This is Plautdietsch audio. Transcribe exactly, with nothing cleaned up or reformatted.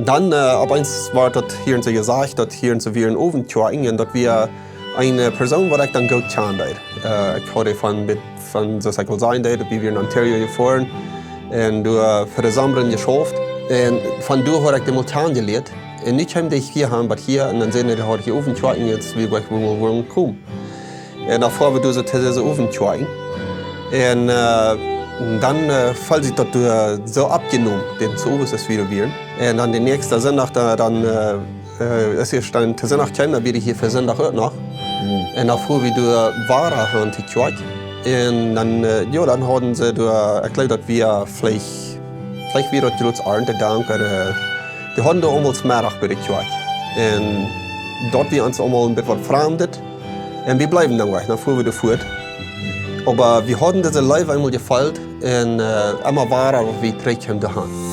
Dan äh, opp eens wort daut hia un soo jesajcht, daut hia un soo wia een Owentjoakjen un daut wia eene Persoon, waut ekj dan goot kjand. Äh, ekj haud von, von, soo aus ekj aul säd, daut wie wieren en Ontario jefoaren un doa fa de Somma jeschauft. Un von doa haud ekj dän mol kjanen jelieet. Un nu kjeem dee hia aun, waut hia, un dan säd hee, dee haud hia Owentjoakjen, jie wellen wol, wol komen. Un dan foaren wie doa soo to dise Owentjoakjen. Un äh, dan äh, feeld sikj daut doa soo oppjenomen, dän Owent, aus wie doa wieren. Un dan dän näakjsten Sindach, dan, dan äh, äh, aus wie dan to Sindach kjeemen, dan wia hia fa Sindach uk noch. Un dan foaren wie doa wada han to Kjoakj. Un dan, äh, jo, dan hauden see doa, ekj jleew, daut wia veleicht, veleicht wia daut jroz Arntedank, ooda, äh, dee hauden doa aulemol Meddach bie de Kjoakj. Un daut wia ons aulemol een bät waut Framdet. Un wie bleewen dan wajch, dan foaren wie doa fuat. Oba wie hauden dise Leew eemol jefeelt un äh, emma wada, waut wie trigj kjeemen doa han.